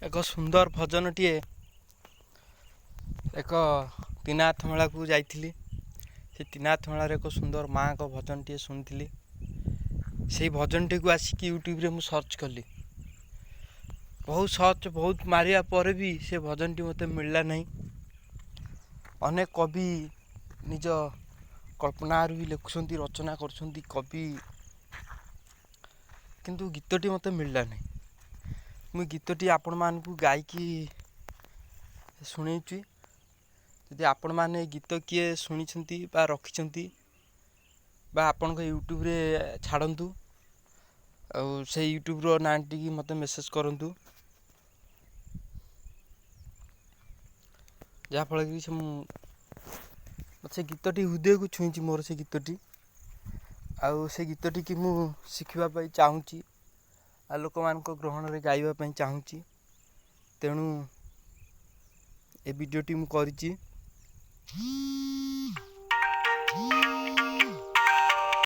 ଏକ ସୁନ୍ଦର ଭଜନଟିଏ ଏକ ତ୍ରିନାଥ ମେଳାକୁ ଯାଇଥିଲି। ସେ ତ୍ରିନାଥ ମେଳାରେ ଏକ ସୁନ୍ଦର ମାଆଙ୍କ ଭଜନଟିଏ ଶୁଣିଥିଲି। ସେଇ ଭଜନଟିକୁ ଆସିକି ୟୁଟ୍ୟୁବରେ ମୁଁ ସର୍ଚ୍ଚ କଲି। ବହୁତ ସର୍ଚ୍ଚ, ବହୁତ ମାରିବା ପରେ ବି ସେ ଭଜନଟି ମୋତେ ମିଳିଲା ନାହିଁ। ଅନେକ କବି ନିଜ କଳ୍ପନାରୁ ବି ଲେଖୁଛନ୍ତି, ରଚନା କରୁଛନ୍ତି କବି, କିନ୍ତୁ ଗୀତଟି ମୋତେ ମିଳିଲା ନାହିଁ। ମୁଁ ଗୀତଟି ଆପଣମାନଙ୍କୁ ଗାଇକି ଶୁଣେଇଛି। ଯଦି ଆପଣମାନେ ଏ ଗୀତ କିଏ ଶୁଣିଛନ୍ତି ବା ରଖିଛନ୍ତି ବା ଆପଣଙ୍କ ୟୁଟ୍ୟୁବରେ ଛାଡ଼ନ୍ତୁ, ଆଉ ସେଇ ୟୁଟ୍ୟୁବ୍ର ନାଁ ଟିକି ମୋତେ ମେସେଜ୍ କରନ୍ତୁ, ଯାହାଫଳରେ କି ସେ ମୁଁ ସେ ଗୀତଟି ହୃଦୟକୁ ଛୁଇଁଛି ମୋର ସେ ଗୀତଟି। ଆଉ ସେ ଗୀତଟିକି ମୁଁ ଶିଖିବା ପାଇଁ ଚାହୁଁଛି ଆଉ ଲୋକମାନଙ୍କ ଗ୍ରହଣରେ ଗାଇବା ପାଇଁ ଚାହୁଁଛି। ତେଣୁ ଏ ଭିଡ଼ିଓଟି ମୁଁ କରିଛି।